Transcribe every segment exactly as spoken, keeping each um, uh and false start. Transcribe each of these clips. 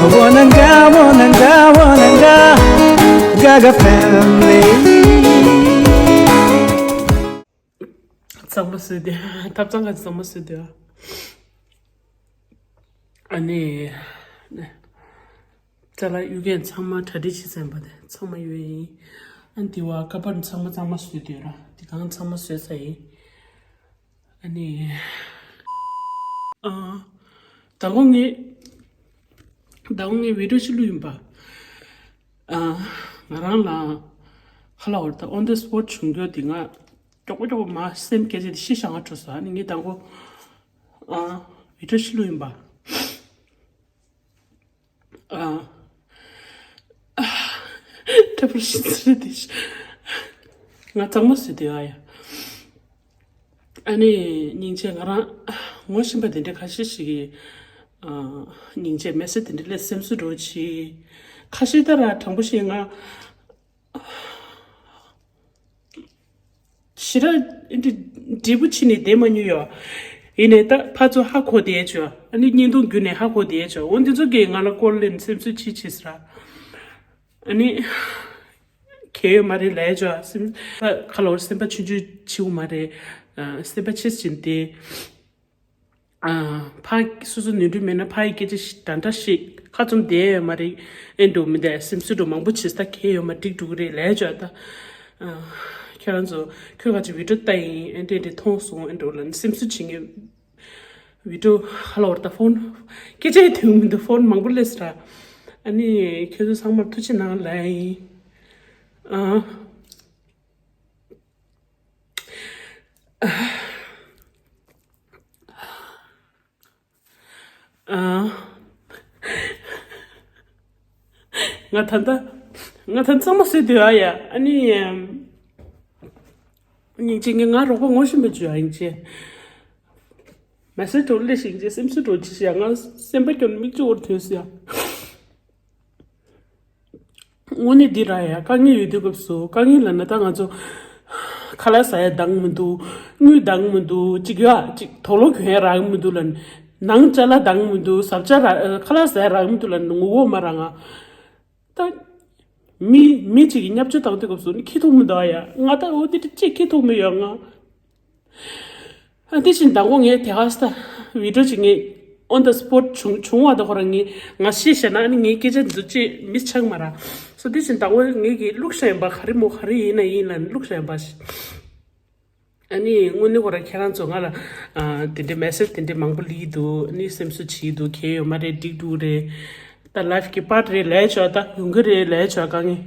Wananga, wananga, wananga, Gaga family. གཙང་མ་བཟོས་ཏེ། ཐབ་ཚང་ག་ཚང་མ་བཟོས་ཏེ། ཨ་ནི། ཅ་ལག་གཡུག་མཁན་ཚང་མ་གྲ་སྒྲིག་བྱེད་ཚར་པ་དེ་ཚང་མ་གཡུག་ཡིན། ཨ་ནི་དེ་བ་ཀ་པར་ཚང་མ་གཙང་མ་བཟོས་ཏེ་ཡོད་ར། དེ་གང་ཚང་མ་བཟོས་ཚར་ཡིན། ཨ་ནི། ཨ། ད་གོ་ངས། ད་གོ་ངས་བི་ཌིའོ་ཞིག་བླུགས་ཡིན་པ། ཨ། ང་རང་ལ། ཧ་ལ་བར་ད་on the spot་བྱུང་རྒྱུ་དེ་ང་མགྱོགས་པོ་མགྱོགས་པོ་མ་སེམས་སྐད་ཆ་དེ་ཤི་ཤ་ང་འཕྲོ་ས་ཨ་ནི་ངས་ད་གོ། ཨ། བི་ཌིའོ་ཞིག་བླུགས་ཡིན་པ། ཨ། ཁྲ་པར་ཤི་ཚེ་དེ་ཤི། ང་གཙང་མ་བཟོས་ཏེ་ཨ་ཡ། ཨ་ནི་སྙིང་རྗེ་ང་རང་ངོ་ཤེས་པ་དེ་འདྲ་ཁ་ཤས་ཤིག་གིས། ཨ། སྙིང་རྗེ་མེ་སེ་དེ་འདྲ་ལས་སེམས་གསོ་འགྲོ་ཆི། ཁ་ཤས་ད་ར་དྲང་པོ་ཤེས་ང་། ཞེ་དྲག་འདི་འབྲས་བུ་ཕྱིན་ནས་བསྡད་མ་མྱོང་ཡོད། ཡིན་ནའི་ད་ཕར་ཚུར་ཧ་གོ་བསྡད་བྱོས། ཨ་ནི་བརྙན་ཐུང་བརྒྱུད་ནས་ཧ་གོ་བསྡད་བྱོས། འོ་འདི་ཚོ་གིས་ང་ལ་སྐོར་ལེན་སེམས་གསོ་ཅི་བྱེད་ཟེར། ཨ་ནི། གལ་ཡོད་མ་རེད་ལབ་བྱོས། སེམས་ཁ་ལོ་སེམས་པ་ཆུང་ཆུང་བྱེད་དགོས་མ་རེད། ཨ། སེམས་པ་ཆེ་ཕྱིན་ཏེ། ཨ། ཕ་སོ་སོ་ནུས་མཐུ་མེད་ན་ཕ་ཡི་སྐད་ཆ་ཞིག་འདྲ་འདྲ་ཞིག་ཁ་བཙུམ་བསྡད་ཡོད་མ་རེད། ཨེ་འགྲོ་མི་འདུག་སེམས་གསོ་འགྲོ་མང་པོ་བྱེད་ས་གལ་ཡོད་མ་འགྲིག་འགྲོ་གི་རེད་ལས་བྱ་ད། ཨ། ཁྱོད་རང་ཚོ་ཁྱོད་ཁ་ཅིག་བི་ཌིའོ་ལྟ་ཡིན་ཨེ་འདྲས་འདྲས་མཐོང་སོང་ཨེ་འགྲོ་ལ་ནི་སེམས་གསོ་བྱེད་ངེས། བི་ཌིའོ་ཧ་ལ་བར་ད་ཕོན་སྐད་ཆ་ཡི་དོན་མི་འདུག་ཕོན་མང་པོ་སླེབས་ར། ཨ་ནི་ཁྱོད་ཚོ་ཚང་མར་ཐུགས་ཆེ་གནང་ལ་ཡིན། ཨ། ཨ། ང་ད་ལྟ་ང་ད་གཙང་མ་བཟོས་འདུག་ཨ་ཡ། ཨ་ནི་སྙིང་རྗེ་ངས་ང་རོགས་པ་ངོ་ཤེས་པ་བྱོས་ཨ་སྙིང་རྗེ། མ་ཟེར་འགྲོ་ལེ་ཞིག་རྗེ་སེམས་གསོ་འགྲོ་ཅི་ཞིག་ཡ། ང་སེམས་པ་སྐྱོན་མིག་ཆུ་བོར་ཐོན་སོང་ཡ། དངོས་གནས་འདི་ར་ཡ། དཀའ་ངལ་ཡོད་དུས་སྐབས་སུ་དཀའ་ངལ་ལབ་ན་ད་ང་ཚོ་ཁ་ལག་ཟ་ཡ་འདང་མི་འདུག་དངུལ་འདང་མི་འདུག་ཅིག་ཡ་ཅིག་དུག་ལོག་གྱོན་ཡ་རག་མི་འདུག་ལབ་ནས། ནང་ཅ་ལག་འདང་མི་འདུག་ཟབ་ཅ་ར་ཁ་ལག་ཟ་ཡ་རག་མི་འདུག་ལབ་ནས་ངོ་བོ་མ་ར་ང་། ད་མི་མི་གཅིག་གིས་བརྙས་བཅོས་བཏང་དུས་སྐབས་སུ་ནི་ཁྱི་ཐུག་མི་འདུག་ཡ། ང་ད་འོ་དེ་འདྲ་ཅིག་ཁྱི་ཐུག་མི་ཡོད་ང་། ཨ། དེ་བཞིན་དང་པོ་ངས་དེ་ག་ས་བི་ཌིའོ་ཅིག་ངས་on the spot་བྱུང་བྱུང་བ་དང་ཁོ་རང་ངས་ང་ཤེས་བཤད་ན་ཨ་ནི་ངའི་སྐད་ཆ་འདི་ཚོ་ཅིག་མི་ཆགས་མ་ར། སོ་དེ་བཞིན་དང་པོ་ངས་ཀྱིས་བླུགས་བཞག་ཡིན་པ་ག་རེ་མོ་ག་རེ་ཡིན་ན་ཡིན་ལ་བླུགས་བཞག་ཡིན་པ་ཞིག་ཨ་ནི་དངོས་གནས་ཁོ་རང་ཁྱེད་རང་ཚོ་ང་ལ་ཨ་དེ་འདྲའི་མེ་སེ་ཇི་དེ་འདྲའི་མང་པོ་ལིག་འདུག་ཨ་ནི་སེམས་གསོ་བྱེད་འདུག་གལ་ཡོད་མ་རེད། འགྲིག་འགྲོ་རེད། ད་ལའིཕ་གི་པཱརཊ་རེད་ལས་ཆོག་ད་ཡོང་གི་རེད་ལས་ཆོག་དཀའ་ངལ།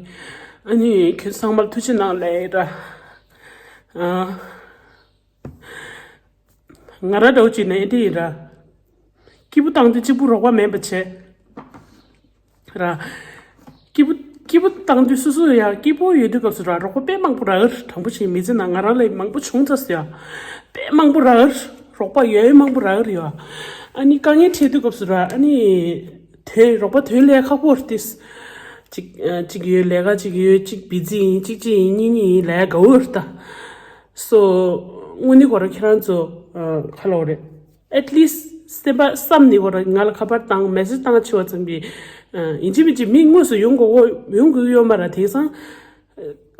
ཨ་ནི་ཁྱོད་ཚང་མར་ཐུགས་ཆེ་གནང་ལས་ར། ཨ། ང་ར་འདྲ་བོ་ཅིག་ནས་འདི་ཡིན་ར། སྐྱིད་པོ་བཏང་དུས་གཅིག་པུ་རོགས་པ་མེད་པ་བྱས། ར། སྐྱིད་པོ་སྐྱིད་པོ་བཏང་དུས་སོ་སོ་ཡ་སྐྱིད་པོ་ཡོད་དུས་སྐབས་སུ་ར་རོགས་པ་དཔེ་མང་པོ་རག་གི་རེད། དྲང་པོ་བྱས་མི་ཚེ་ནང་ང་རང་ལ་མང་པོ་བྱུང་ཚར་སོང་ཡ། དཔེ་མང་པོ་རག་གི་རེད། རོགས་པ་ཡོད་མང་པོ་རག་གི་རེད་ཡ། ཨ་ནི་དཀའ་ངལ་འཕྲད་དུས་སྐབས་སུ་ར་ཨ་ནི། དོན་རོགས་པ་དོན་ལས་ཁག་པོ་རེད་དེ། གཅིག་གཅིག་ཡོད་ལས་ཀ་གཅིག་ཡོད་གཅིག་བི་ཛི་ཡིན་གཅིག་གཅིག་ཡིན་གཉིས་གཉིས་ཡིན་ལས་དགའ་བོ་རེད་ད། སོ། དངོས་གནས་ཁོ་རང་ཁྱེད་རང་ཚོ་ཨ་ཁ་ལོ་རེད། at least་སེམས་པ་བསམ་ནས་ཁོ་རང་ང་ལ་ཁ་པར་བཏང་མེ་སེ་ཇི་བཏང་ཆེ་བ་ཙམ་གྱིས་ཨ་ཡིན་གཅིག་མིན་གཅིག་མི་དངོས་སུ་ཡོང་དགོས་ཡོང་དགོས་ཡོད་མ་རེད་དེང་སང་།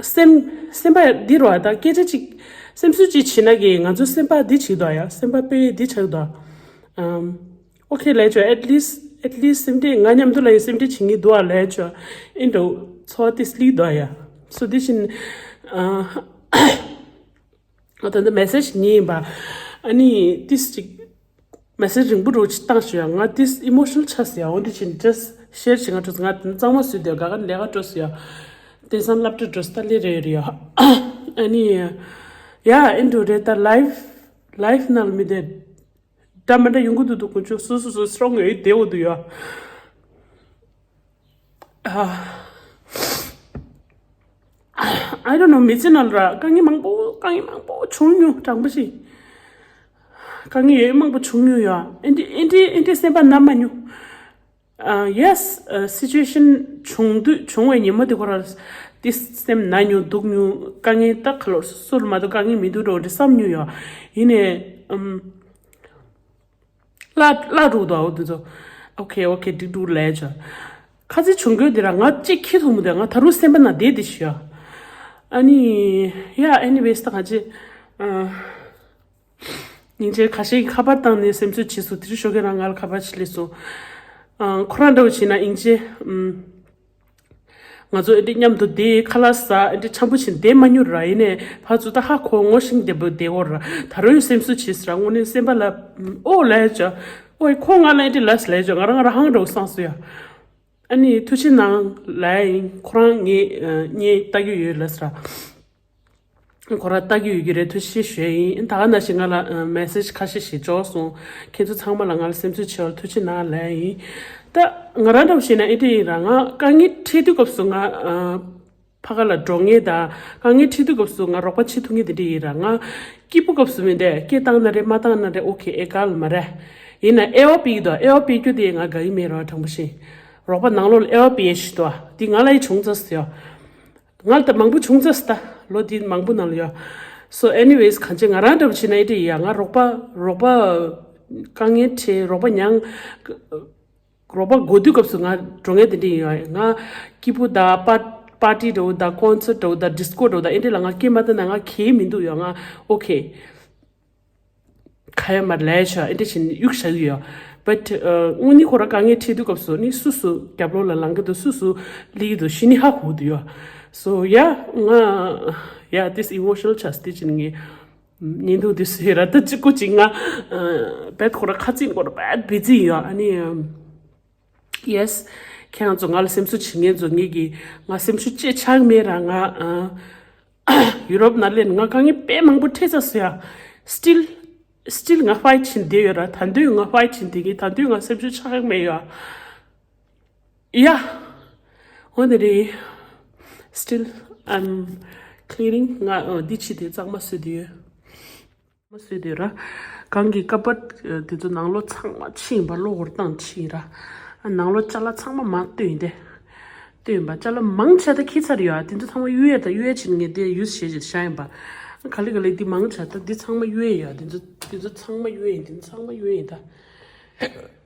སེམས་སེམས་པ་འདི་རོ་ད་སྐད་ཆ་ཅིག་སེམས་གསོ་ཅིག་བྱེད་ན་གི་ང་ཚོ་སེམས་པ་འདི་བྱེད་དོ་ཡ་སེམས་པ་དཔེ་འདི་ཆགས་དོ། ཨམ། ཨོ་ཁེ་ལས་ཆོག at least at least་སེམས་ཁྲལ་ང་མཉམ་དུ་ལ་ཡི་སེམས་ཁྲལ་བྱེད་ངེས་འདུག་ཨ་ལས་ཆོག་ཨིན་འགྲོ་ཚོ་ཏིས་ལི་དོ་ཡ། སོ་དེ་བཞིན་ཨ། ད་ལྟ་མེ་སེ་ཇི་ཉིན་ཡིན་པ། ཨ་ནི་ཏིས་ཅིག་མེ་སེ་ཇི་རིང་པོ་རུ་ཅིག་བཏང་ཞུ་ཡ་ང་ཏིས་ཨི་མོ་ཤི་ནལ་ཆགས་སོང་ཡ། འོ་འདི་བཞིན་just share་བྱེད་ང་འགྲོ་སོང་ང་དེ་གཙང་མ་བཟོས་དེ་ག་ག་ལས་ཀ་འགྲོ་སོང་ཡ། དེང་སང་སློབ་གྲྭ་འགྲོ་སོང་ད་ལས་རེད་རེད་ཡ། ཨ་ནི་ཡ་ཨིན་འགྲོ་རེད་ད་life life་ནང་མི་དེ། འདྲ་མི་འདྲ་ཡོང་གི་འདུག་འདུག་དཀོན་མཆོག་སོ་སོ་སོ་སོ་ངོས་བདེ་བོ་འདུག་ཡ། I don't know མི་ཚེ་ནང་ལ་ར་དཀའ་ངལ་མང་པོ་དཀའ་ངལ་མང་པོ་བྱུང་མྱོང་དྲང་པོ་ཞིག་དཀའ་ངལ་ཡོད་མང་པོ་བྱུང་མྱོང་ཡ། ཨེ་འདྲི་ཨེ་འདྲི་ཨེ་འདྲི་སེམས་པ་ན་མ་མྱོང་། ཨ་yes ཨ་situation་བྱུང་དུས་བྱུང་བའི་ཉིན་མོ་དེ་ཁོ་ར་དེ་སེམས་ན་མྱོང་སྡུག་མྱོང་དཀའ་ངལ་ད་ཁ་ལོ་སུ་ལ་མ་གཏོགས་དཀའ་ངལ་མི་འདུག་འགྲོ་འདྲི་བསམ་མྱོང་ཡོད། ཡིན་ནའི་ཨམ་བླ་བླ་རུ་དོ་འོ་དེ་ཚོ་ ཨོ་ཁེ་ཨོ་ཁེ། འགྲིག་འགྲིག་ལས་ཅོ། ཁ་ཚིག་བྱུང་དགོས་དེ་ར་ང་གཅིག་ཁྱི་ཐུག་མི་འདུག་ང་ད་རུང་སེམས་པ་ན་བསྡད་དེ་ཤི་ཡ། ཨ་ནི། Yeah, anyways, ད་ག་ཅི། སྙིང་རྗེ། ཁ་ཤས་ཀྱིས་ཁ་པར་བཏང་ནས་སེམས་གསོ་བྱས་སོང་། དེ་རིང་ཞོགས་ཀས་རང་ང་ལ་ཁ་པར་ཅིག་སླེབས་སོང་། ཨ། ཁོ་རང་འདྲ་བོ་བྱས་ན་སྙིང་རྗེ། ཨམ། ང་ཚོ་ཨེ་འདྲ་མཉམ་དུ་བསྡད། ཁ་ལག་ཟ། ཨེ་འདྲ་འཆམ་པོ་བྱས་བསྡད་མ་མྱོང་ར། ཡིན་ནའི་ཕར་ཚུར་ད་ཧ་གོ་ངོ་ཤེས་བསྡད་པོ་བསྡད་ཡོད་ར། ད་རུང་སེམས་གསོ་བྱས་ཟེར་ར། དངོས་གནས་སེམས་པ་ལ། ཨོ་ལས་ཅོ། ཨོ་ཁོ་ང་ལ་ཨེ་འདྲ་ལབ་ཟེར་ལས་ཅོ། ང་རང་ང་རང་ཧང་འདྲ་བོ་སངས་སོང་ཡ། ཨ་ནི་ཐུགས་རྗེ་གནང་ལབ་ཡིན། ཁོ་རང་ངའི་ཨ་བརྙན་ལྟ་གི་ཡོད་ལབ་ཟེར་ར། ཁོ་རང་ལྟ་གི་ཡོད་ཀྱི་རེད། ཐུགས་རྗེ་ཆེ་ཞུ་ཡ་ཡིན། ད་ག་ནང་བཞིན་ང་ལ་ཨ་མེ་སེ་ཇི་ཁ་ཤས་ཤིག་འབྱོར་སོང་། ཁྱེད་ཚོ་ཚང་མ་ལ་ང་ལ་སེམས་གསོ་བྱས་པར་ཐུགས་རྗེ་གནང་ལབ་ཡ་ཡིན། ད་ང་རང་འདྲ་བོ་བྱས་ན་ཨེ་འདྲ་ཡིན་ར། ང་དཀའ་ངལ་འཕྲད་དུས་སྐབས་སུ་ང་ཨ་ཕ་ག་ལ་འགྲོ་མཁན་དང་། དཀའ་ངལ་འཕྲད་དུས་སྐབས་སུ་ང་རོགས་པ་བྱེད་ཐུབ་མཁན་དེ་འདྲ་ཡིན་ར། ང་སྐྱིད་པོ་སྐབས་སུ་མིན་ཏེ། སྐད་བཏང་ན་རེད། མ་བཏང་ན་རེད། ཨོ་ཁེ། ཨེ་གལ་མ་རེད། ཡིན་ན་དབྱེ་བ་ཕྱེ་གི་འདུག་དབྱེ་བ་ཕྱེ་རྒྱུ་དེ་ང་དགའ་གི་མེད་ར། དྲང་པོ་བཤད། རོགས་པ་ནང་ལོགས་ལ་དབྱེ་བ་ཕྱེ་ཡས་ཤིག་འདུག་དེ་ང་ལ་ཡི་བྱུང་ཚར་སོང་ཡ། ང་ལ་ད་མང་པོ་བྱུང་ཚར་སོང་ད། ལོ་འདི་མང་པོ་ནང་ལ་ཡོད། So anyways, གང་ཅི་ང་རང་འདྲ་བོ་བྱས་ན་ཨེ་འདྲ་ཡིན་ཡ། ང་རོགས་པ་རོགས་པ་དཀའ་ངལ་འཕྲད། རོགས་པ་མྱངས། རོགས་པ་དགོས་དུས་སྐབས་སུ་ང་འགྲོ་མཁན་དེ་འདྲ་ཡིན་ཡ། ང་སྐྱིད་པོ་དང་པ་པར་ཊི་འདྲ་བོ་དང་། ཀོན་སར་ཊི་འདྲ་བོ་དང་། ཌིས་ཀོ་འདྲ་བོ་དང་། ཨེ་འདྲ་ལ་ང་སྐད་མ་བཏང་ན་ང་གལ་མི་འདུག་ཡ། ང་ཨོ་ཁེ། ཁ་ཡ་མར་ལས་ཤ་ཨེ་འདྲ་བྱས་ནས་གཡུག་བཞག་གི་ཡོད། But ཨ་དངོས་གནས་ཁོ་རང་དཀའ་ངལ་འཕྲད་དུས་སྐབས་སུ་ནི་སུ་སུ་རྒྱབ་ལོགས་ལ་ལངས་ཀྱི་འདུག་སུ་སུ་སླེབས་ཀྱི་འདུག་ཤི་ནི་ཧ་གོ་གི་འདུག་ཡ། So yeah, ང་yeah, this emotional charge དེ་བྱས་ནས་ངས་བརྙན་ཐུང་འདི་བཟོས་ར། ད་གཅིག་པོ་གཅིག་ང་ཨ་བེད་ཁོ་རང་ཁ་ཚིག་ཁོ་རང་བེད་བེད་ཚིག་ཡོད། ཨ་ནི་ཨམ། Yes, ཁྱེད་རང་ཚོ་ང་ལ་སེམས་གསོ་བྱེད་མཁན་ཚོ། ངེད་ཀྱིས་ང་སེམས་ཤུགས་ཅི་ཆག་མེད་ར། ང་ཨ་ཡུ་རོབ་ནང་སླེབས་ནས་ང་དཀའ་ངལ་དཔེ་མང་པོ་འཕྲད་ཚར་སོང་ཡ། Still, still ང་ཕའིཊ་བྱེད་བསྡད་ཡོད་ར། ད་དུང་ང་ཕའིཊ་བྱེད་བསྡད་ཀྱི། ད་དུང་ང་སེམས་ཤུགས་ཆག་མེད་ཡ། ཡ། འོ་དེ་རེད། Still, I'm cleaning. ང་ཨ་འདི་ཕྱིས་ཏེ་གཙང་མ་བཟོས་བསྡད་ཡོད། མ་བཟོས་དེ་ར། གང་གི་ཀ་པར་དེ་ཚོ་ནང་ལོགས་ཚང་མ་ཕྱིན་པ། གློག་འོར་བཏང་ཕྱིན་ར། ནང་ལོགས་ཅ་ལག་ཚང་མ་མར་བཏོན་ཏེ། བཏོན་པ་ཅ་ལག་མང་ཆེ་ད་ཁྱེར་ཚར་ཡོད། དེ་ཚོ་ཚང་མ་གཡུག་ཡས་ད། གཡུག་ཡས་བྱས་ནས་ངས་དེ་ཡུས་བྱས་བྱས་བཞག་ཡིན་པ། ག་ལེ་ག་ལེ་འདི་མང་ཆེ་ད་འདི་ཚང་མ་གཡུག་ཡས་ཡོད། དེ་ཚོ་དེ་ཚོ་ཚང་མ་གཡུག་ཡས་ཡིན། དེ་ཚོ་ཚང་མ་གཡུག་ཡས་ཡིན་ད།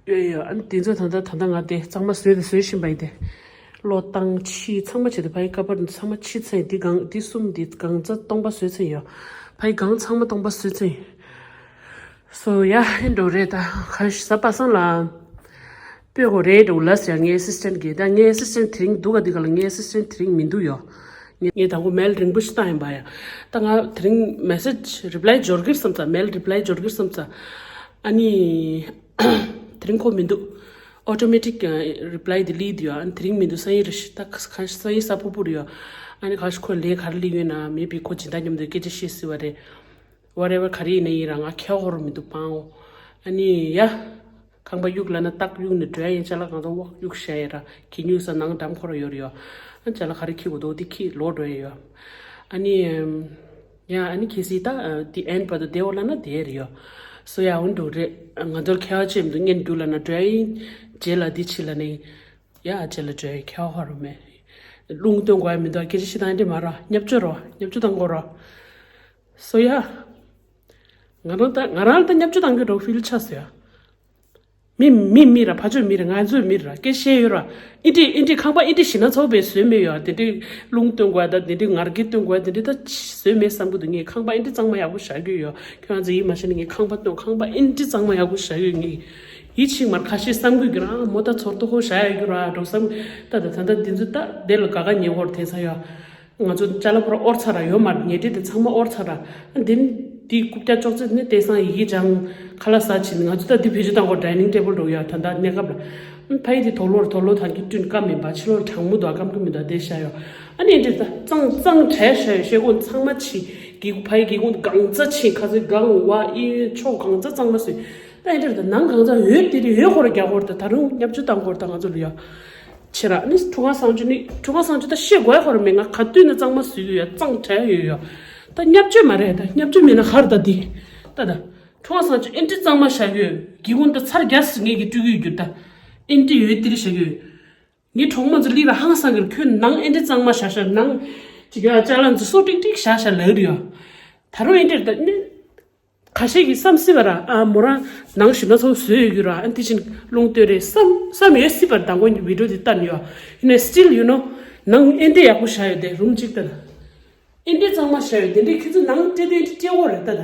ཡོད་ཡོད། ཨ་ནི་དེ་ཚོ་ད་ལྟ་ད་ལྟ་ང་དེ་གཙང་མ་བཟོས་དེ་བཟོས་བཞིན་པ་ཡིན་ཏེ། གློག་བཏང་ཕྱིས་ཚང་མ་བྱས་ཏེ། ཕ་གི་ཀ་པར་འདི་ཚང་མ་ཕྱིས་ཚར་ཡིན། འདི་སྒང་འདི་གསུམ་འདི་སྒང་ཚང་སྟོང་པ་བཟོས་ཚར་ཡོད། ཕ་གི་སྒང་ཚང་མ་སྟོང་པ་བཟོས་ཚར་ཡིན། སོ་ཡ་ཨེ་འགྲོ་རེད་ད། ག་རེ་ཞིག་གཟའ་པ་སངས་ལ་སྤོས་དགོས་རེད་འགྲོ་ལབ་ཟེར་ངའི་ཨེ་སིས་ཊེན་གྱིས། ད་ངའི་ཨེ་སིས་ཊེན་དེ་རིང་འདུག་ག་འདི་ག་ལ་ངའི་ཨེ་སིས་ཊེན་དེ་རིང་མི་འདུག་ཡོད། ངས་ངས་དང་པོ་མེལ་རིང་པོ་ཞིག་བཏང་ཡིན་པ་ཡ། ད་ང་དེ་རིང་མེ་སེ་ཇི་རི་པ་ལའི་འབྱོར་གྱི་རེད་བསམ་ཚར། མེལ་རི་པ་ལའི་འབྱོར་གྱི་རེད་བསམ་ཚར། ཨ་ནི། དེ་རིང་ཁོ་མི་འདུག་ཨོ་ཊོ་མེ་ཊིག་རི་པ་ལའི་དེ་སླེབས་འདུག་ཡ། ཨ་ནི་དེ་རིང་མི་འདུག་སང་ཉིན་རེད་ཤག་ད་ག་ག་སང་ཉིན་གཟའ་ཕུར་བུ་རེད་ཡ། ཨ་ནི་ག་ཤ་ཁོ་ལས་ག་རེ་སླེབས་ཡོད་ན་མེད་པའི་ཁོ་སྦྱིན་བདག་མཉམ་དུ་སྐད་ཆ་བཤད་སྲིད་པ་རེད། Whatever ག་རེ་ཡིན་ན་ཡིན་ར། ང་ཁྱེད་ཧོར་མི་འདུག་པང་ཨོ། ཨ་ནི་ཡ། ཁང་པ་གཡུག་ལབ་ན་ཏག་གཡུག་ནས་འགྲོ་ཡ་ཡིན། ཅ་ལག་གང་ཚང་ཝག་གཡུག་བཞག་ཡ་ར། གད་སྙིགས་ས་ནང་འགྲམ་ཁོ་ར་ཡོད་རེད་ཡ། ཨ་ཅ་ལག་ག་རེ་འཁྱེར་དགོས་འདུག་དེ་འཁྱེར་ལོག་འགྲོ་ཡ་ཡོད། ཨ་ནི། ཡ་ཨ་ནི་གལ་སྲིད་ད་དེ་ཨེན་བར་དུ་བསྡད་འོ་ལབ་ན་བསྡད་རེད་ཡོད། སོ་ཡ་འོན་འགྲོ་རེད། ང་ཚོར་ཁྱད་པར་ཅི་མི་འདུག་སྔོན་འགྲོ་ལབ་ན་འགྲོ་ཡ་ཡིན། རྗེས་ལ་འདི་ཕྱིན་ལབ་ནས། ཡ་རྗེས་ལ་འགྲོ་ཡ་ཁྱད་པར་ཧ་རུ་མེད། རླུང་སྟོན་དགོས་ཡ་མི་འདུག་སྐད་ཆ་བཤད་སྟངས་འདི་མ་ར། བརྙས་བཅོས་རོ། བརྙས་བཅོས་བཏང་དགོས་རོ། སོ་ཡ། ང་རང་ད་ང་རང་ད་བརྙས་བཅོས་བཏང་གི་འགྲོ་ཕིལ་ཆགས་སོ་ཡ། མི་མི་མི་ར། ཕ་ཆོས་མི་ར། ང་ཚོའི་མི་ར། སྐད་བཤད་ཡོད་ར། ཨི་འདྲི་ཨི་འདྲི་ཁང་པ་ཨི་འདྲི་ཞིག་ན་ཚོགས་པའི་བཟོས་མེད་ཡོད། དེ་འདྲི་རླུང་སྟོན་དགོས་ད། དེ་འདྲི་ངར་སྐད་སྟོན་དགོས། དེ་འདྲི་ད་བཟོས་མེད་བསམ་གི་འདུག་ངས་ཁང་པ་ཨི་འདྲི་གཙང་མ་ཡག་པོ་བཞག་གི་ཡོད། ཁྱོད་རང་ཚོ་ཡིད་མ་ཆེས་ན་ངས་ཁང་པ་སྟོན། ཁང་པ་ཨི་འདྲི་གཙང་མ་ཡག་པོ་བཞག་ཡོད། ངས་ཡིད་ཆེས་མར་ཁ་ཤས་བསམ་གི་གི་རང་མོ་ད་ཚོར་ཏོ་ཧོ་བཞག་ཡོད་གི་ར་འགྲོ་བསམ། ད་ད་ད་ད་འདི་ཚོ་ད་དེ་ལ་ག་ག་ཉེ་བོར་དེ་ཚ་ཡོད། ང་ཚོ་ཅ་ལག་ཕོར་པ་དབོར་ཚར་ར་ཡོད་མ་རེད། ཉལ་ཁྲི་དེ་ཚང་མ་དབོར་ཚར་ར། འདི་འདི་རྐུབ་བཀྱག་ཅོག་ཙེ་ནས་བལྟས་སང་ཡི་གེ་སྦྱང་། ཁ་ལག་ཟ་བྱིན། ང་ཚོ་ད་འདི་བེད་སྤྱོད་བཏང་གོ་ཌའི་ནིང་ཊེ་བལ་འགྲོ་ཡ། ད་ད་གནས་སྐབས་ལ་ཕ་ཡི་དེ་དོག་ལོར་དོག་ལོ་ཐང་གི་བསྐྲུན་ཀ་མིན་པ། ཕྱི་ལོར་གྲང་མོ་འདུག་ཨ་སྐམ་གི་མི་འདུག་ཨ་དེ་བཞག་ཡོད། ཨ་ནི་འདི་ད་གཙང་གཙང་བྲལ་བཞག་ཡོད། ཤེལ་སྒོ་ཚང་མ་ཕྱིས། སྒེའུ་ཁུང་ཕ་ཡི་སྒེའུ་ཁུང་གང་ཚ་ཕྱིས། ཁ་ཚོད་གང་བ་ཨི་ཕྱོགས་གང་ཚ་གཙང་མ་བཟོས། ད་ཨེ་འདྲ་ད་ནང་གང་ཚ་འོད་དེ་རེ་འོད་ཁོ་ར་རྒྱག་ཁོ་ར། ད་ད་རུང་བརྙས་བཅོས་བཏང་ཁོ་ར་ད་ང་ཚོ་ལ་ཡ། ཆེ་ར་ནི་ཁྲུ་གང་སང་ཆུ་ནི་ཁྲུ་གང་སང་ཆུ་ད་ཤེས་དགོས་ཁོ་ར་མེད། ང་ག་དུས་ནས་གཙང་མ་བཟོས་ཡོད་ཡ། གཙང་དྲག་ཡོད་ཡ། ད་བརྙས་བཅོས་མ་རེད། ད་བརྙས་བཅོས་མེད་ན་ག་རེ་ད་འདི། ད་ད་ཁྲུ་གང་སང་ཆུ་ཨེ་འདྲ་གཙང་མ་བཞག་ཡོད། སྒེའུ་ཁུང་ད་ཚར་རྒྱ་སི་ངེད་ཀྱི་སྤྲུལ་གི་ཡོད་རྒྱུ་ད། ཨེ་འདྲ་ཡོད་དེ་རེ་བཞག་ཡོད། ངའི་གྲོགས་མོ་ཚོ་ལི་ར་ཧང་སང་གིར་ཁྱོད་ནང་ཨེ་འདྲ་གཙང་མ་བཞག་བཞག་ནང་ཅིག་ཡ་ཅ་ལག་ཚོ་སོ་ཀྲིག་ཀྲིག་བཞག་བཞག་ལབ་རེད་ཡ། ད་རུང་ཨེ་འདྲ་ད་ནི། ཁ་ཤས་ཀྱིས་བསམ་སྲིད་པ་ར། ཨ་མོ་རང་ནང་ཞིམ་པ་ཚོ་བཟོས་ཡོད་རྒྱུ་ར། ཨ་དེ་བཞིན་རླུང་སྟོད་རེད་བསམ་བསམ་ཡོད་སྲིད་པར་དང་པོ་བི་ཌིའོ་དེ་བལྟས་ཡོད། ཡིན་ནའི་still you know ནང་ཨེ་འདྲས་ཡག་པོ་བཞག་ཡོད་དེ་རུམ་གཅིག་ལྟ་ན། ཨེ་འདྲས་གཙང་མ་བཞག་ཡོད་དེ་འདྲས་ཁྱོད་ཚོ་ནང་སྤྲད་དུས་ཨེ་འདྲས་སྤྲད་དགོས་རེད་ད་ད།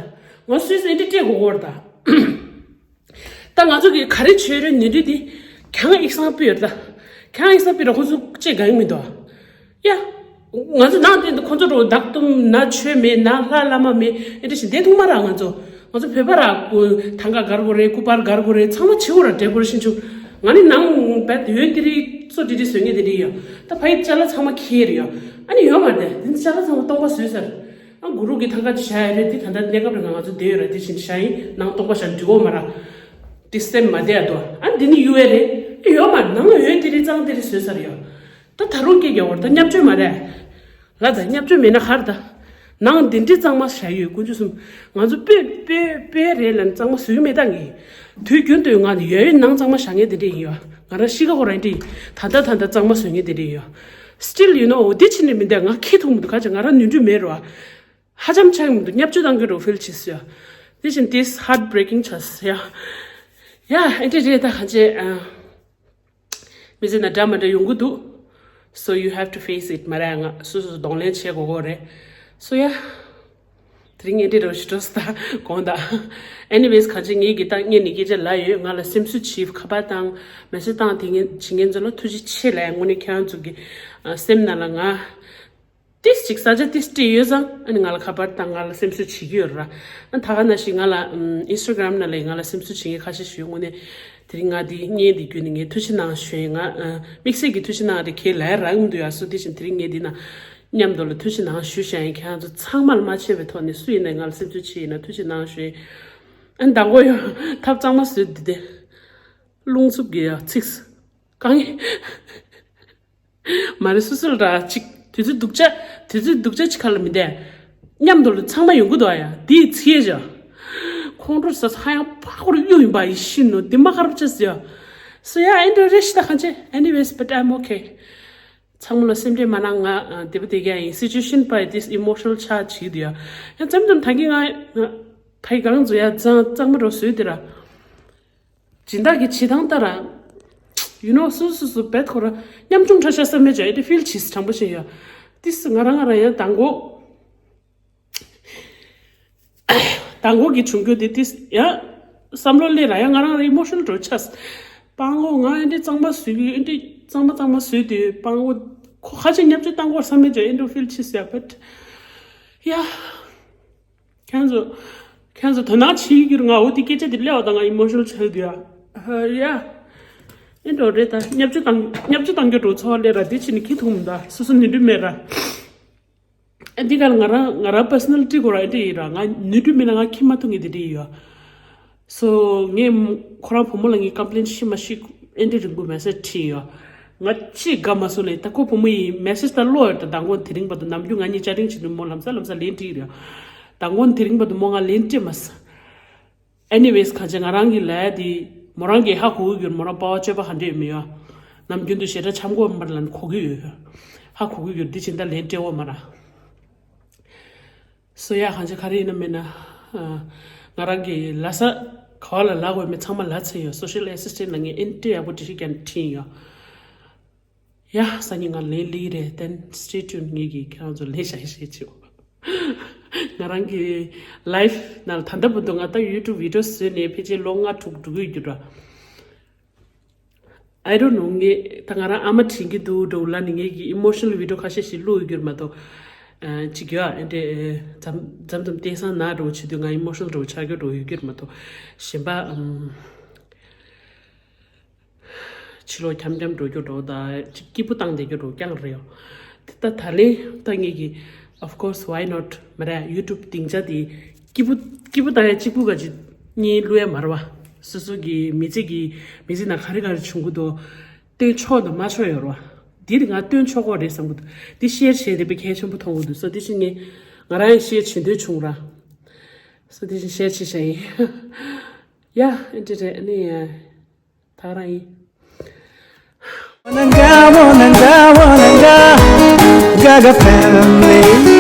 ང་སུས་ཨེ་འདྲས་སྤྲད་དགོས་གོ་རེད་ད། ད་ང་ཚོ་གི་ག་རེ་བྱོས་རེད་ནི་རེད་དེ། གྱང་ཨིག་སང་སྤོས་རེད་ད། གྱང་ཨིག་སང་སྤོས་ར་ཁོ་ཚོ་ཅེས་གང་ཡིན་མི་འདུག་ཨ། ཡ། ང་ཚོ་ནང་དེ་ཁོ་ཚོ་རོ་བདག་སྟོང་ན་ཆོས་མེད་ན་ལྷ་བླ་མ་མེད་ཨེ་འདྲ་ཞིག་བསྡད་ཐུབ་མ་ར། ང་ཚོ་ང་ཚོ་བོད་པ་ར་ཐང་ག་གར་དགོས་རེད། སྐུ་པར་གར་དགོས་རེད། ཚང་མ་བྱེད་དགོས་ར། འབྲས་སྐོར་ཤིང་ཆུ་ང་ནི་ནང་བད་ཡོད་དེ་རིགས་གཙོ་དེ་རིགས་བཟོས་ངེས་དེ་རིགས་ཡོད། ད་ཕ་ཡི་ཅ་ལག་ཚང་མ་ཁྱེར་ཡོད། ཨ་ནི་ཡོད་མ་རེད། དེ་ཅ་ལག་ཚང་མ་སྟོང་པ་བཟོས་ཚར། ཨ་གུ་རུ་གི་ཐང་ག་ཅི་བྱ་ཡ་རེད། དེ་ད་ལྟ་གནས་སྐབས་རིང་ང་ཚོ་བསྡད་ཡོད་ར། དེ་བཞིན་བྱ་ཡིན་ནང་སྟོང་པ་བྱ་འགྲིག་གོ་མ་ར། དེ་སེམས་མ་བདེ་ཡ་དོ། ཨ་འདི་ནི་ཡུ་ཨེ་རེད། ཨ་ཡོད་མ་ར་ནང་ཡོད་དེ་རིགས་གཙང་དེ་རིགས་བཟོས་ཚར་ཡོད། ད་ད་རུང་སྐད་རྒྱག་བར་ད་བརྙས་བཅོས་མ་རེད། ལ་ད་བརྙས་བཅོས་མེད་ན་ཧར་ད། ནང་འདི་འདྲའི་གཙང་མ་བྱ་ཡོད་དཀོན་མཆོག་གསུམ། ང་ཚོ་སྤོས་སྤོས་སྤོས་རེད་ལ་གཙང་མ་བཟོས་མེད་ད་ངས། དུས་རྒྱུན་དུ་ང་ནི་ཡོད་ཡོད་ནང་གཙང་མ་བྱ་ངེས་དེ་འདྲས་ཡིན་ཡོད། ང་རང་ཤི་ཁ་ཁོ་རང་འདྲས་ད་ལྟ་ད་ལྟ་གཙང་མ་བཟོས་ངེས་དེ་འདྲས་ཡོད། Still you know འོ་དེ་ཕྱིན་ནས་མི་འདས་ང་ཁེ་ཐུག་མི་འདུག་ག་ཅི་ང་རང་ནུས་འདུས་མེད་རོ། ཧ་ཅང་ཆགས་མི་འདུག་བརྙས་བཅོས་བཏང་གི་རོ་ཕིལ་བྱེད་སོ། དེ་བཞིན་དེ་heartbreaking ཆགས་སོ་ཡ། ཡ་ཨེ་འདྲས་རེད་ད་གང་ཅི་ཨ། མི་ཚེ་ན་འདྲ་མ་འདྲ་ཡོང་གི་འདུག So you have to face it མ་རེད་ང་སོ་སོ་གདོང་ལེན་བྱེད་དགོས་གོ་རེད། སོ་ཡ། དེ་རིང་ངས་འདི་རོ་ཞིག་འགྲོ་སྟ་དགོངས་དག Anyways གང་ཅི་ངས་ཀྱི་ཏང་ངས་ནི་སྐད་ཆ་ལ་ཡོད། ང་ལ་སེམས་གསོ་བྱེད་ཁ་པར་བཏང་མེ་སེ་བཏང་དེ་ངས་བྱེད་མཁན་ཚོ་ལ་ཐུགས་རྗེ་ཆེ་ལ་དངོས་གནས་ཁྱེད་རང་ཚོ་གི་སེམས་ནང་ལ་ང་ཏིས་ཅིག་ས་ཆ་ཏིས་སྤྲད་ཡོད་ཙང་ཨ་ནི་ང་ལ་ཁ་པར་དང་ང་ལ་སེམས་གསོ་བྱེད་ཀྱི་ཡོད་ར། ཨ་ད་ག་ན་ཞིག་ང་ལ་ཨིན་སི་ཊ་གྷ་རམ་ནང་ལ་ང་ལ་སེམས་གསོ་བྱེད་མཁན་ཁ་ཤས་ཤིག་ཡོད། དངོས་གནས་དེ་རིང་ང་དེ་བརྙན་དེ་བརྒྱུད་ནས་ངས་ཐུགས་རྗེ་གནང་ཞུ་ཡིན། ང་དམིགས་བསལ་གྱི་ཐུགས་རྗེ་གནང་རེ་ཁས་ལ་རག་མི་འདུག་ཡ་སུ་དེ་བཞིན་དེ་རིང་ངས་འདི་ན་མཉམ་དུ་ལ་ཐུགས་རྗེ་གནང་ཞུ་བྱ་ཡིན། ཁྱེད་རང་ཚོ་ཚང་མ་ལ་མ་ཆད་པའི་ཐོག་ནས་སུ་ཡིན་ནའི་ང་ལ་སེམས་གསོ་བྱེད་ཡིན་ན་ཐུགས་རྗེ་གནང་ཞུ་ཡིན། ཨ་ནི་མདང་དགོང་ཡོད་ཐབ་གཙང་མ་བཟོས་འདི་དེ་རླུང་འཚུབ་ཀྱི་ཡ་ཚིགས་གང་ཡིན། མ་རེད་སོ་སོ་ལ་ར་ཅིག་དུས་ཚོད་སྡུག་ཅག་དུས་ཚོད་སྡུག་ཅག་ཅིག་ཁ་ལ་མི་བསྡད། མཉམ་དུ་ལ་ཚང་མ་ཡོང་གི་འདུག་ཨ་ཡ་དེའི་ཚེས་ཇ། ཁོང་ཁྲོ་ཟ་ཧ་ཡང་ཕ་ཁོ་རུ་གཡུག་ཡིན་པ་ཡི་ཤི་ནོ་དེ་མ་ཁར་ཅེས་ཡ། སོ་ཡ་ཨེ་འདྲ་རེ་ཤི་ད་གང་ཅེ། Anyways but I'm okay. ཚང་མ་ལ་སེམས་ཁྲལ་མ་གནང་། ང་དེ་པ་དེ་ག་ཡིན། Situation by this emotional charge ཞིག་འདུག་ཡ། ཡང་ཙམ་ཙམ་ད་གི་ང་ད་གི་གང་ཚོ་ཡ་གཙང་གཙང་མ་རོ་བཟོས་དེ་ར། སྦྱིན་བདག་གི་བྱེད་སྟངས་ལྟར། You know སུ་སུ་སུ་བེད་ཁོ་ར་ཉམ་ཆུང་ཁྲ་ཤ་ས་མེད་ཅག་ཨེ་ཏི་ཕིལ་བྱེད་དྲང་པོ་བཤད་ཡ། ཏིས་ང་རང་ང་རང་ཡང་དང་གོ། དང་གོ་གི་བྱུང་རྒྱུ་དེ་ཏིས་ཡང་བསམ་བློ་སླེབས་ར་ཡང་ང་རང་ར་ཨི་མོ་ཤི་ནལ་འགྲོ་ཆགས། སྤང་གོ་ང་ཨེ་འདྲི་གཙང་མ་བཟོས་གི་ཨེ་འདྲི་གཙང་མ་གཙང་མ་བཟོས་དུས་སྤང་གོ་ཁོ་ཁ་ཅིག་ཉམ་ཆུང་བཏང་གོ་ས་མེད་ཅག་ཨེ་འདྲི་ཕིལ་བྱེད་ཡ་བེད། ཡ། ཁྱེད་ཚོ། ཁྱེད་ཚོ་དོ་སྣང་བྱེད་ཀྱི་རུ་ང་འོ་དེ་སྐད་ཆ་དེ་ལས་འོ་ད་ང་ཨི་མོ་ཤི་ནལ་ཆགས་དུས་ཨ། ཧ་ཡ། ཨེ་འགྲོ་རེད་ད་བརྙས་བཅོས་བཏང་བརྙས་བཅོས་བཏང་རྒྱུ་འགྲོ་ཚོ་ལས་ར་དེ་ཕྱིན་ནི་ཁྱི་ཐུང་མི་འདའ་སོ་སོ་ནི་འདུས་མེད་ར། ཨ་འདི་གར་ང་རང་ང་རང་པར་སོ་ནལ་ཊི་གོ་ར་ཨེ་འདྲ་ཡིན་ར་ང་ནི་འདུས་མེད་ན་ང་ཁྱི་མ་ཐུང་ངེ་དེ་འདྲ་ཡིན་ཡོད། སོ་ངས་ཁོ་རང་བུ་མོ་ལ་ངས་ཀམ་པི་ལེན་ཤི་མ་ཤི་ཨེ་འདྲ་རིང་པོ་མེ་སེ་ཇི་བྲིས་ཡོད། ང་ཅི་དགའ་མ་སོང་ལས་ད་ཁོ་བུ་མོ་ཡི་མེ་སེ་ཇི་ད་ལོ་ཡོད་ད་མདང་དགོང་དེ་རིང་བར་དུ་ནམ་རྒྱུན་ང་གཉིས་ཅ་ཊིང་བྱེད་དུས་མོ་ལམ་སང་ལམ་སང་ལན་བྲིས་ཡོད། མདང་དགོང་དེ་རིང་བར་དུ་མོ་ང་ལན་སྤྲད་མ་སོང་། Anyways གང་ཅི་ང་རང་གི་ལས་དེ་མོ་རང་གིས་ཧ་གོ་གི་ཡོད། མོ་རང་པ་ཝ་སྤྱོད་པ་ག་འདྲ་ཡོད་མི་ཡོད། ནམ་རྒྱུན་དུ་ཞེ་དྲག་འཆམ་གོ་མར་ལན་གོ་གི་ཡོད། ཧ་གོ་གི་ཡོད་འདི་ཕྱིན་ད་ལན་སྤྲད་འོ་མ་ར། སོ་ཡ་གང་ཅི་ག་རེ་ཡིན་ན་མིན་ན། ང་རང་གི་ལ་ས་ག་བ་ལ་ལ་དགོས་མི་ཚང་མ་ལ་ཚེ་ཡོད། སོ་ཤལ་ཨེ་སི་སི་ཊེན་ཊི་ལ་ངས་ཨེན་ཊི་ཡག་པོ་འགྲིག་ཤི་ཀྱང་ཁྲིན་ཡོད། ཡ་སང་ཉིན་ང་ལན་ལི་རེད་དེན་སི་ཊེ་ཊུན་ངེད་ཀྱི་ཁྱེད་རང་ཚོ་ལན་ཤ་ཤེ་ཤེ་ཆེ། ང་རང་གི་ལའིཕ་ནང་ད་ལྟ་བར་དུ་ང་ད་ཡུ་ཊུབ་བི་ཌི་ཡོ་བཟོས་ནས་ཕལ་ཆེར་ལོ་ལྔ་དྲུག་འགྲོ་གི་ཡོད་རྒྱུ་འདྲ། I don't know ངས་ད་ང་རང་ཨ་མ་དྲན་གྱི་འདུག་འགྲོ་ལ་ནི་ངེད་ཀྱི་ཨི་མོ་ཤི་ནལ་བི་ཌི་ཡོ་ཁ་ཤས་ཤིག་བླུགས་ཡོད་རྒྱུར་མ་གཏོགས། ཅིག་ཡོད་ཨེ་འདྲེ། མཚམས་མཚམས་བསྟན་སང་ན་འགྲོ་བྱེད་དུས་ང་ཨི་མོ་ཤི་ནལ་འགྲོ་ཆགས་རྒྱུ་འགྲོ་ཡོད་རྒྱུར་མ་གཏོགས། གཞན་པ་ཨམ། ཕྱི་ལོགས་འཁྱམ་འཁྱམ་འགྲོ་རྒྱུ་འགྲོ་ད་ཅིག་སྐྱིད་པོ་བཏང་བསྡད་རྒྱུ་འགྲོ་རྐྱང་རེད་ཡོ། དེ་ད་ད་ལན་ད་ངེད་ཀྱི་of course why not མ་རེད་ཡུ་ཊུབ་སྡིངས་ཆ་དེ་སྐྱིད་པོ་སྐྱིད་པོ་བཏང་ཡ་གཅིག་པུ་ག་ཅིག་གཉིས་བླུག་ཡ་མ་རེད་བ། སོ་སོ་གི་མི་ཚེ་གི་མི་ཚེ་ནང་ག་རེ་ག་རེ་བྱུང་གི་འདུག་སྟོན་ཆོག་དང་མ་ཆོག་ཡོད་རེད་བ། འདི་ང་སྟོན་ཆོག་གོ་རེད་བསམ་གི་འདུག་འདི་ཤེར་བྱས་དེ་དཔེ་གལ་ཆེན་པོ་མཐོང་གི་འདུག་སོ་དེ་བཞིན་ངས་ང་རང་ཡང་ཤེར་བྱེད་འདོད་བྱུང་ར། སོ་དེ་བཞིན་ཤེར་བྱེད་བྱ་ཡིན། ཡ་ཨེ་འདྲ་རེད་ཨ་ནི་ཡ། ད་ག་རང་ཡིན། Wananga, wananga, wananga, Gaga family.